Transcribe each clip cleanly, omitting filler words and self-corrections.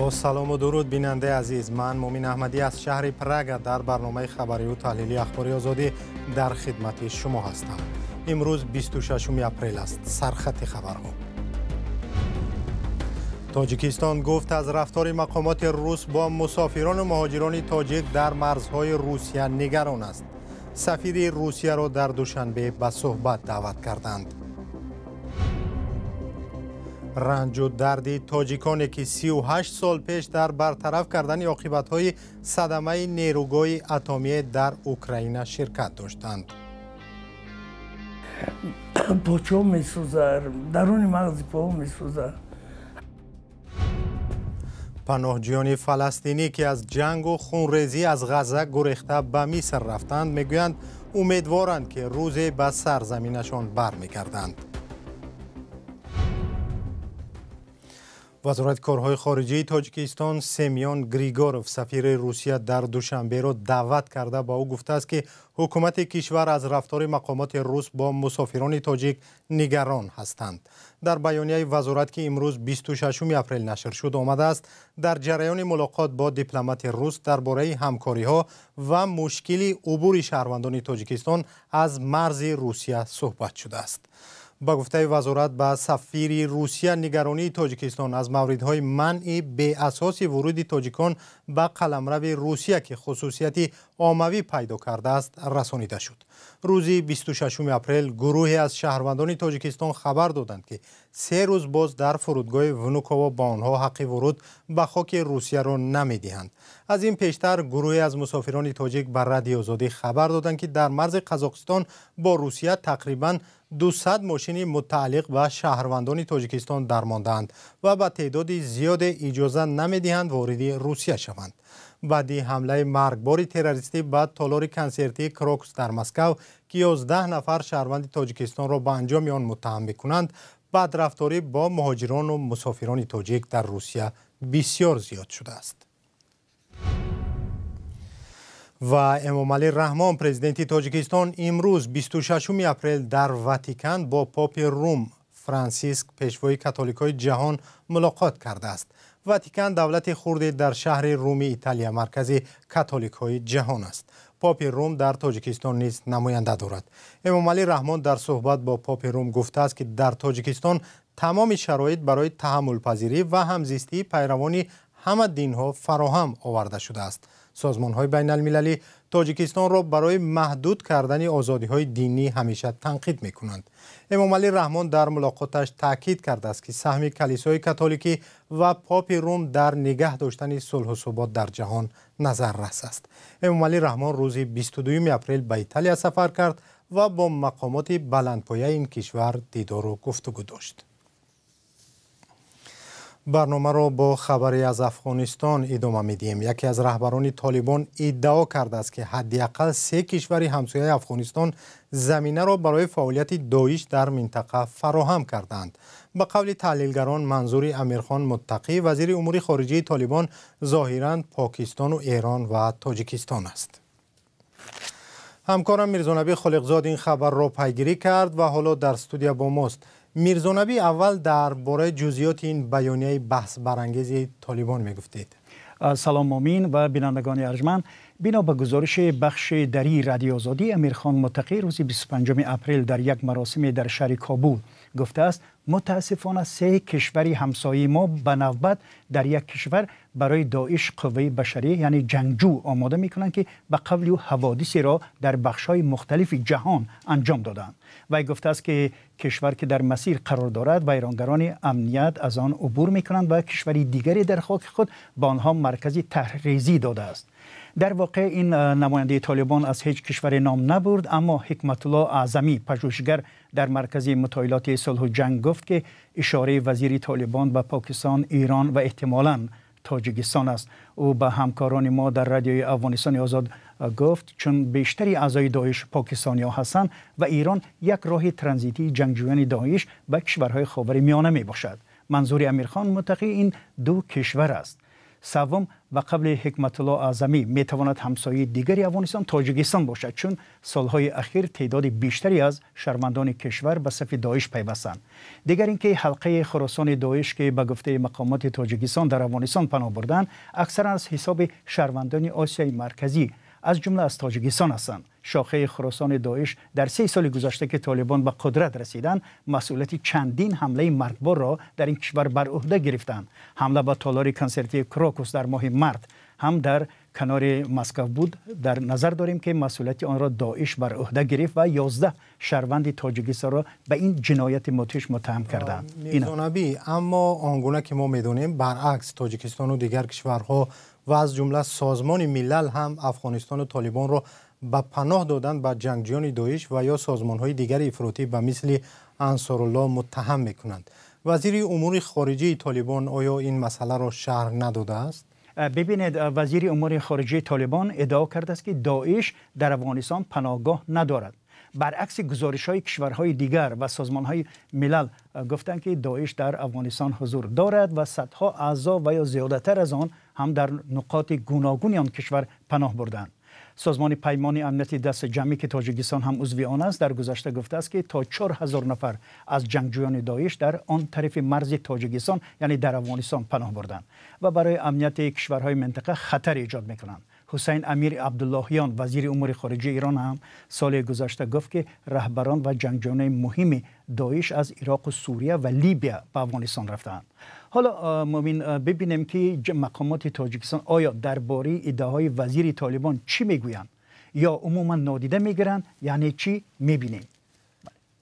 Бо салому дуруд, бинандаи азиз, ман Мумин Аҳмадӣ аз шаҳри Прага дар барномаи хабарию таҳлили Ахбори Озодӣ дар хидмати шумо ҳастам. Имрӯз 26 апрел аст. Сархати хабарҳо. Тоҷикистон гуфт аз рафтори мақомоти рус бо мусофирону муҳоҷирони тоҷик дар марзҳои Русия нигарон аст. Сафири Русияро дар Душанбе ба суҳбат даъват карданд. Ранҷу дарди тоҷиконе ки 38 сол пеш дар бартараф кардани оқибатҳои садамаи нерӯгоҳи атомие дар Украина ширкат доштанд. Почо месӯзад, даруни мағзи по месӯзад. Паноҳҷӯёни фаластинӣ ки аз ҷангу хунрезӣ аз Ғазза гурехта ба Миср рафтанд, мегӯянд умедворанд ки рӯзе ба сарзаминашон бармегарданд. Вазорати корҳои хориҷии Тоҷикистон Семён Григоров, сафири Русия дар Душанберо даъват карда ба ӯ гуфтааст ки ҳукумати кишвар аз рафтори мақомоти рус бо мусофирони тоҷик нигарон ҳастанд. Дар баёнияи вазорат, ки имрӯз 26 апрел нашр шуд, омадааст дар ҷараёни мулоқот бо дипломати рус дар бораи ҳамкориҳо ва мушкили убури шаҳрвандони Тоҷикистон аз марзи Русия суҳбат шудааст. Ба гуфтаи вазорат, ба сафири Русия нигаронии Тоҷикистон аз мавридҳои манъи беасоси вуруди тоҷикон ба қаламрави Русия, ки хусусияти оммавӣ пайдо кардааст, расонида шуд. Рӯзи 26 апрел гурӯҳе аз шаҳрвандони Тоҷикистон хабар доданд, ки 3 рӯз боз дар фурудгоҳи Внуково ба онҳо ҳаққи вуруд ба хоки Русияро намедиҳанд. Аз ин пештар гурӯҳе аз мусофирони тоҷик ба Радиои Озодӣ хабар доданд, ки дар марзи Қазоқистон бо Русия тақрибан 200 мошини мутааллиқ ба шаҳрвандони Тоҷикистон дармондаанд ва ба теъдоди зиёде иҷоза намедиҳанд вориди Русия шаванд. Баъди ҳамлаи маргбори террористӣ ба толори консертии Крокус дар Москав, ки 11 нафар шаҳрванди Тоҷикистонро ба анҷоми он муттаҳам мекунанд, бадрафторӣ бо муҳоҷирону мусофирони тоҷик дар Русия бисёр зиёд шудааст. Ва Эмомалӣ Раҳмон, президенти Тоҷикистон, имрӯз 26 апрел дар Ватикан бо попи Рум Франсиск, пешвои католикҳои ҷаҳон, мулоқот кардааст. Ватикан давлати хурде дар шаҳри Руми Италия, маркази католикҳои ҷаҳон аст. Попи Рум дар Тоҷикистон низ намоянда дорад. Эмомалӣ Раҳмон дар суҳбат бо попи Рум гуфтааст, ки дар Тоҷикистон тамоми шароит барои таҳаммулпазирӣ ва ҳамзистии пайравони ҳама динҳо фароҳам оварда шудааст. Созмонҳои байналмилалӣ Тоҷикистонро барои маҳдуд кардани озодиҳои динӣ ҳамеша танқид мекунанд. Эмомалӣ Раҳмон дар мулоқоташ таъкид кардааст, ки саҳми калисои католикӣ ва попи Рум дар нигаҳ доштани сулҳу субот дар ҷаҳон назаррас аст. Эмомалӣ Раҳмон рӯзи 22 апрел ба Италия сафар кард ва бо мақомоти баландпояи ин кишвар дидору гуфтугӯ дошт. Барномаро бо хабаре аз Афғонистон идома медиҳем. Яке аз раҳбарони Толибон иддао кардааст, ки ҳадди ақал 3 кишвари ҳамсояи Афғонистон заминаро барои фаъолияти Доиш дар минтақа фароҳам кардаанд. Ба қавли таҳлилгарон, манзури Амирхон Муттақӣ, вазири умури хориҷии Толибон, зоҳиран Покистону Эрон ва Тоҷикистон аст. Ҳамкорам Мирзонабӣ Холиқзод ин хабарро пайгирӣ кард ва ҳоло дар студия бо мост. Мирзонабӣ, аввал дар бораи ҷузъиёти ин баёнияи баҳсбарангези Толибон мегуфтед. Салом Мумин ва бинандагони арҷманд. Бино ба гузориши бахши дарии Радиои Озодӣ, Амирхон Муттақӣ рӯзи 25 апрел дар як маросиме дар шаҳри Кобул гуфтааст, мутаассифона 3 кишвари ҳамсояи мо ба навбат дар як кишвар барои Доиш қувваи башарӣ, яъне ҷангҷӯ, омода мекунанд, ки ба қавли ӯ ҳаводисеро дар бахшҳои мухталифи ҷаҳон анҷом доданд. Вай гуфтааст, ки кишвар ки дар масир қарор дорад, вайронгарони амният аз он убур мекунанд ва кишвари дигаре дар хоки худ ба онҳо маркази таҳризӣ додааст. Дар воқеъ ин намояндаи Толибон аз ҳеҷ кишваре ном набурд, аммо Ҳикматулло Аъзамӣ, пажӯҳишгар дар маркази мутолиоти сулҳу ҷанг, гуфт, ки ишораи вазири Толибон ба Покистон, Эрон ва эҳтимолан Тоҷикистон аст. Ӯ ба ҳамкорони мо дар Радиои Афғонистони Озод гуфт, чун бештари аъзои Доиш покистониҳо ҳастанд ва Эрон як роҳи транзитии ҷангҷӯёни Доиш ба кишварҳои Ховари Миёна мебошад. Манзури Амирхон Муттақӣ ин 2 кишвар аст. Севум, Ба қавли Ҳикматулло Аъзамӣ, метавонад ҳамсояи дигари Афғонистон Тоҷикистон бошад, чун солҳои ахир теъдоди бештаре аз шаҳрвандони кишвар ба сафи Доиш пайвастанд. Дигар инки ҳалқаи Хуросони Доиш, ки ба гуфтаи мақомоти Тоҷикистон дар Афғонистон паноҳ бурданд, аксаран аз ҳисоби шаҳрвандони Осиёи Марказӣ, аз ҷумла аз Тоҷикистон ҳастанд. Шохаи Хуросони Доиш дар 3 соли гузашта ки Толибон ба қудрат расиданд, масъулияти чандин ҳамлаи маргборро дар ин кишвар бар уҳда гирифтанд. Ҳамла ба толори консертии Крокус дар моҳи март ҳам дар канори Москва буд. Дар назар дорем ки масъулияти онро Доиш бар уҳда гирифт ва 11 шаҳрванди Тоҷикистонро ба ин ҷинояти мудҳиш муттаҳам карданд. Мирзонаби, аммо он гуна ки мо медонем, баръакс Тоҷикистону дигар кишварҳо ва аз ҷумла Созмони Милал ҳам Афғонистону Толибонро ба паноҳ додан ба ҷангҷиёни Доиш ва ё созмонҳои дигари ифротӣ ба мисли Ансорулло муттаҳам мекунанд. Вазири умури хориҷии Толибон оё ин масъаларо шарҳ надодааст? Бибинед, вазири умури хориҷии Толибон иддао кардааст, ки Доиш дар Афғонистон паноҳгоҳ надорад. Баръакси гузоришҳои кишварҳои дигар ва созмонҳои Милал гуфтанд, ки Доиш дар Афғонистон ҳузур дорад ва садҳо аъзо ва ё зиёдатар аз он ҳам дар нуқоти гуногуни он кишвар паноҳ бурданд. Созмони Паймони Амнияти Дастаҷамъӣ, ки Тоҷикистон ҳам узви он аст, дар гузашта гуфтааст, ки то 4000 нафар аз ҷангҷӯёни Доиш дар он тарафи марзи Тоҷикистон, яъне дар Афғонистон, паноҳ бурданд ва барои амнияти кишварҳои минтақа хатар эҷод мекунанд. Ҳусайн Амир Абдуллоҳиён, вазири умури хориҷии Эрон, ҳам соли гузашта гуфт, ки раҳбарон ва ҷангҷӯёни муҳими Доиш аз Ироқу Сурия ва Либия ба Афғонистон рафтаанд. Ҳоло мумин бибинем, ки мақомоти Тоҷикистон оё дар бораи иддаоҳои вазири Толибон чӣ мегӯянд ё умуман нодида мегиранд, яъне чӣ мебинем.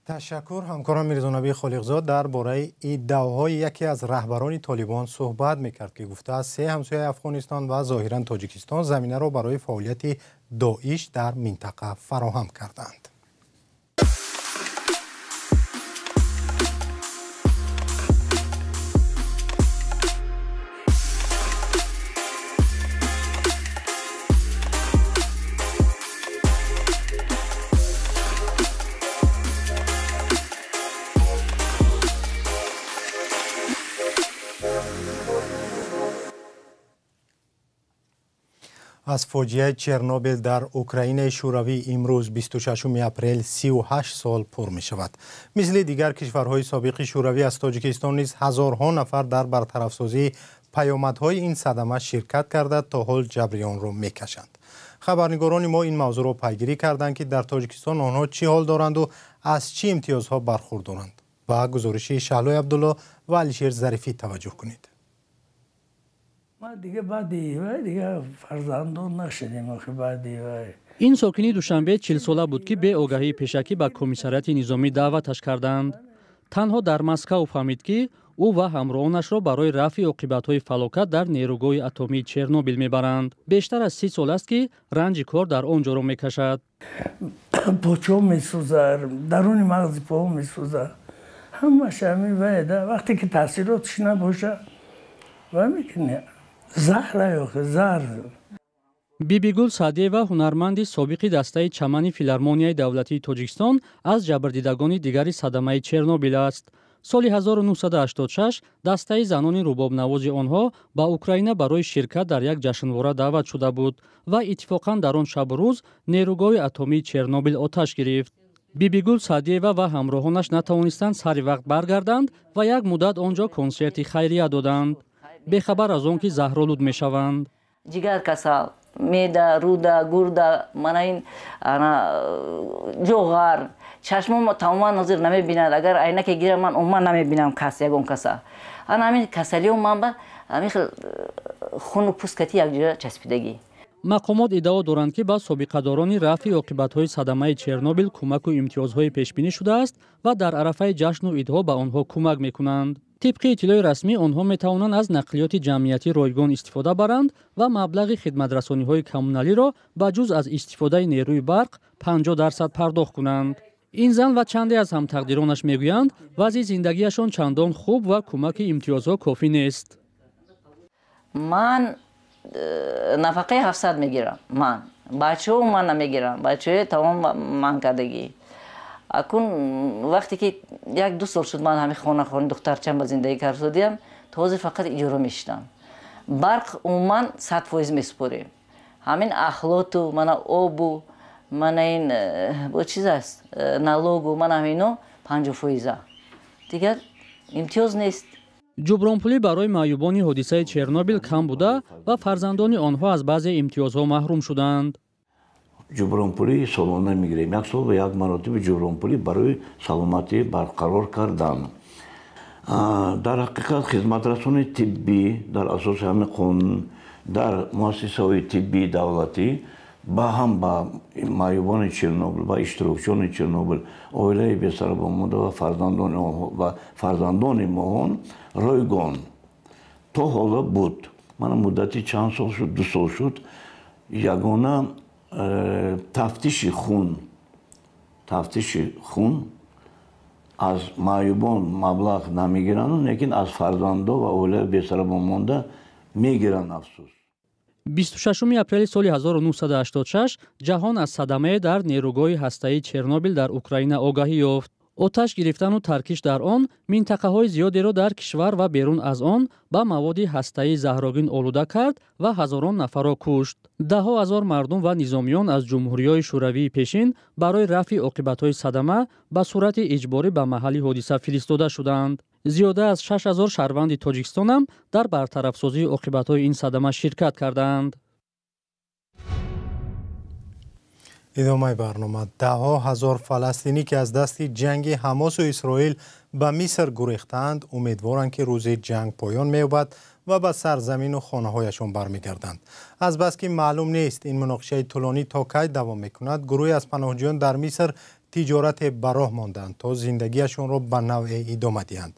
Ташаккур. Ҳамкорам Мирзонаби Холиқзод дар бораи иддаоҳои яке аз раҳбарони Толибон суҳбат мекард, ки гуфтааст се ҳамсояи Афғонистон ва зоҳиран Тоҷикистон заминаро барои фаъолияти Доиш дар минтақа фароҳам карданд. Аз фоҷиаи Чернобил дар Украинаи Шӯравӣ имрӯз 26 апрел 38 сол пур мешавад. Мисли дигар кишварҳои собиқи Шӯравӣ аз Тоҷикистон низ ҳазорҳо нафар дар бартарафсозии паёмадҳои ин садама ширкат карда то ҳол ҷабри онро мекашанд. Хабарнигорони мо ин мавзӯъро пайгирӣ карданд, ки дар Тоҷикистон онҳо чӣ ҳол доранду аз чӣ имтиёзҳо бархурдоранд. Ба гузориши Шаҳлои Абдулло ва Алишер Зарифӣ таваҷҷӯҳ кунед. Ма дига баъди вай дига фарзандон нашудем, охи баъди вай. Ин сокини Душанбе 40сола буд, ки беогаҳии пешакӣ ба комиссариати низомӣ даъваташ карданд. Танҳо дар Москав фаҳмид, ки ӯ ва ҳамроҳонашро барои рафъи оқибатҳои фалокат дар нерӯгоҳи атомии Чернобил мебаранд. Бештар аз 30 сол аст, ки ранҷи кор дар он ҷоро мекашад. Почо месӯзад, даруни мағзи по месӯзад. Ҳамааш ҳамин вай да вақте ки таъсиротш набошад, вай мекунад. Заҳр. Бибигул Саъдиева, ҳунарманди собиқи дастаи чамани филармонияи давлатии Тоҷикистон, аз ҷабрдидагони дигари садамаи Чернобил аст. Соли 1986 дастаи занони рубобнавози онҳо ба Украина барои ширкат дар як ҷашнвора даъват шуда буд ва иттифоқан дар он шабу рӯз нерӯгоҳи атомии Чернобил оташ гирифт. Бибигул Саъдиева ва ҳамроҳонаш натавонистанд сари вақт баргарданд ва як муддат он ҷо консерти хайрия доданд, бехабар аз он ки заҳролуд мешаванд. Ҷигар касал, меъда, руда, гурда, мана ин ҷоғар, чашмом тамоман ҳозир намебинад. Агар айнаке гирам, ман умуман намебинам кас, ягон каса. Ана ҳамин касалиҳо ман ба ҳамин хел хуну пӯсткати якҷоя часпидагӣ. Мақомот иддао доранд, ки ба собиқадорони рафъи оқибатҳои садамаи Чернобил кӯмаку имтиёзҳои пешбинӣ шудааст ва дар арафаи ҷашну идҳо ба онҳо кӯмак мекунанд. Тибқи иттилои расмӣ, онҳо метавонанд аз нақлиёти ҷамъиятӣ ройгон истифода баранд ва маблағи хидматрасониҳои коммуналиро ба ҷуз аз истифодаи нерӯи барқ 50% пардохт кунанд. Ин зан ва чанде аз ҳамтақдиронаш мегӯянд, вазъи зиндагиашон чандон хуб ва кӯмаки имтиёзҳо кофӣ нест. Ман нафақаи 700 мегирам. Ман бачаҳо ман намегирам, бачаҳои тамом ман кардагӣ. Акун вақте ки 1-2 сол шуд, ман ҳамин хона духтарчам ба зиндагӣ кардодиям, то ҳозир фақат иҷора мешидам. Барқ умуман 100% месупорем. Ҳамин ахлоту, мана обу, мана ин бо чиз аст, налогу, мана ҳамино 50%. Дигар имтиёз нест. Ҷубронпулӣ барои маъюбони ҳодисаи Чернобил кам буда ва фарзандони онҳо аз баъзе имтиёзҳо маҳрум шуданд. Ҷубронпулӣ солона мегирем. Як сол ба як маротиба ҷубронпулӣ барои саломатӣ барқарор кардан. Дар ҳақиқат хизматрасони тиббӣ дар асоси ҳамин қонун дар муассисаҳои тиббии давлатӣ ба ҳам ба маъюбони Чернобил, ба иштирокчиёни Чернобил, оилаи бесарбомонда ва фарзандони онҳо ва фарзандони моҳон ройгон то ҳоло буд. Мана муддати чанд сол шуд, 2 сол шуд, ягона тафтиши хун аз маъюбон маблағ намегиранд, лекин аз фарзандо ва оилаи бесарбомонда мегиранд, афсӯс. 26 апрели соли 1986 ҷаҳон аз садамае дар нерӯгоҳи ҳастаии Чернобил дар Украина огаҳӣ ёфт. Оташ гирифтану таркиш дар он минтақаҳои зиёдеро дар кишвар ва берун аз он ба маводи ҳастаии заҳрогин олуда кард ва ҳазорон нафарро кушт. Даҳҳо ҳазор мардум ва низомиён аз ҷумҳуриҳои шӯравии пешин барои рафъи оқибатҳои садама ба сурати иҷборӣ ба маҳалли ҳодиса фиристода шуданд. Зиёда аз 6000 шаҳрванди Тоҷикистонам дар бартарафсозии оқибатҳои ин садама ширкат кардаанд. Идомаи барнома. Даҳҳо ҳазор фаластинӣ ки аз дасти ҷанги Ҳамосу Исроил ба Миср гурехтаанд, умедворанд ки рӯзи ҷанг поён меёбад ва ба сарзамину хонаҳояшон бармегарданд. Азбаски маълум нест ин муноқишаи тӯлонӣ то кай давом мекунад, гурӯҳе аз паноҳҷӯён дар Миср тиҷорате ба роҳ монданд то зиндагиашонро ба навъе идома диҳанд.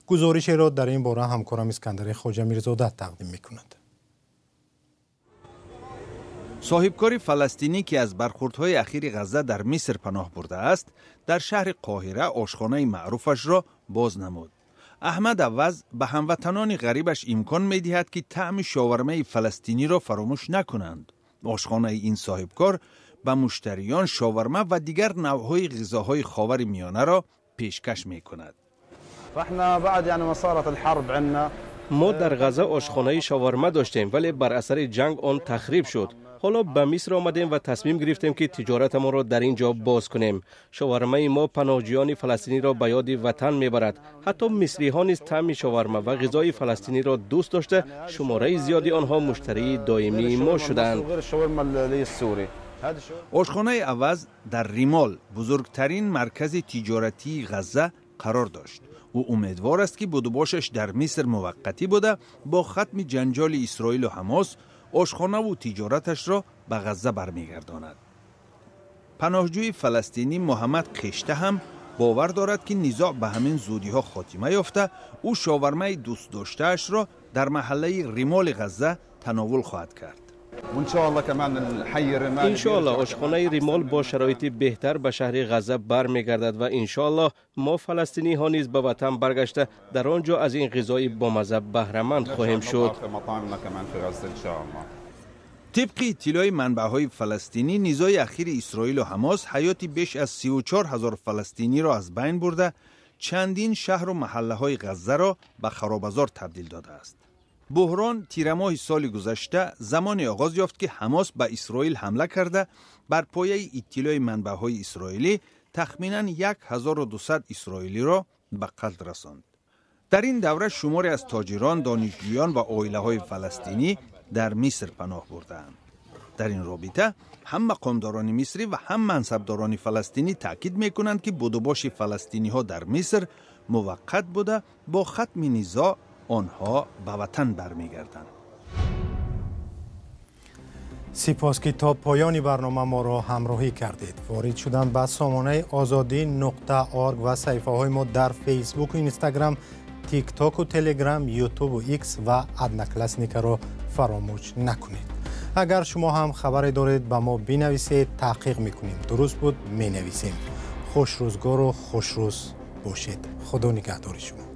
Гузоришеро дар ин бора ҳамкорам Искандари Хоҷамирзода тақдим мекунад. Соҳибкори фаластинӣ ки аз бархӯрдҳои ахири Ғазза дар Миср паноҳ бурдааст, дар шаҳри Қоҳира ошхонаи маъруфашро боз намуд. Аҳмад Аваз ба ҳамватанони ғарибаш имкон медиҳад, ки таъми шовармаи фаластиниро фаромӯш накунанд. Ошхонаи ин соҳибкор ба муштариён шоварма ва дигар навъҳои ғизоҳои Ховари Миёнаро пешкаш мекунад. Мо дар Ғазза ошхонаи шоварма доштем, вале бар асари ҷанг он тахриб шуд. Ҳоло ба Миср омадем ва тасмим гирифтем, ки тиҷоратамонро дар ин ҷо боз кунем. Шовармаи мо паноҳҷӯёни фаластиниро ба ёди ватан мебарад. Ҳатто мисриҳо низ таъми шоварма ва ғизои фаластиниро дӯст дошта, шумораи зиёди онҳо муштарии доимии мо шуданд. Ошхонаи Аваз дар Римол, бузургтарин маркази тиҷоратии Ғазза, қарор дошт. Ӯ умедвор аст, ки будубошаш дар Миср муваққатӣ буда, бо хатми ҷанҷоли Исроилу Ҳамос ошхонаву тиҷораташро ба Ғазза бармегардонад. Паноҳҷӯи фаластинӣ Муҳаммад Қешта ҳам бовар дорад, ки низоъ ба ҳамин зудиҳо хотима ёфта, ӯ шовармаи дӯстдоштаашро дар маҳаллаи Римоли Ғазза тановул хоҳад кард. Иншоаллоҳ ошхонаи Римол бо шароити беҳтар ба шаҳри Ғазза бармегардад ва иншоаллоҳ мо фаластиниҳо низ ба ватан баргашта дар он ҷо аз ин ғизои бомазза баҳраманд хоҳем шуд. Тибқи иттилои манбаъҳои фаластинӣ, низои ахири Исроилу Ҳамос ҳаёти беш аз 34 ҳазор фаластиниро аз байн бурда, чандин шаҳру маҳаллаҳои Ғаззаро ба харобазор табдил додааст. Буҳрон тирамоҳи соли гузашта замоне оғоз ёфт, ки Ҳамос ба Исроил ҳамла карда, бар пояи иттилои манбаъҳои исроилӣ тахминан 1200 исроилиро ба қатл расонд. Дар ин давра шуморе аз тоҷирон, донишҷӯён ва оилаҳои фаластинӣ дар Миср паноҳ бурдаанд. Дар ин робита ҳам мақомдорони мисрӣ ва ҳам мансабдорони фаластинӣ таъкид мекунанд, ки будубоши фаластиниҳо дар Миср муваққат буда, бо хатми низоъ онҳо ба ватан бармегарданд. Сипос, ки то поёни барнома моро ҳамроҳӣ кардед. Ворид шудан ба сомонаи озодӣ.org ва саҳифаҳои мо дар Фейсбуку Инстаграм, Тиктоку Телеграм, Ютубу Икс ва Одноклассникаро фаромӯш накунед. Агар шумо ҳам хабаре доред, ба мо бинависед, таҳқиқ мекунем. Дуруст буд, менависем. Хушрӯзгору хушрӯз бошед. Худо нигаҳдори шумо.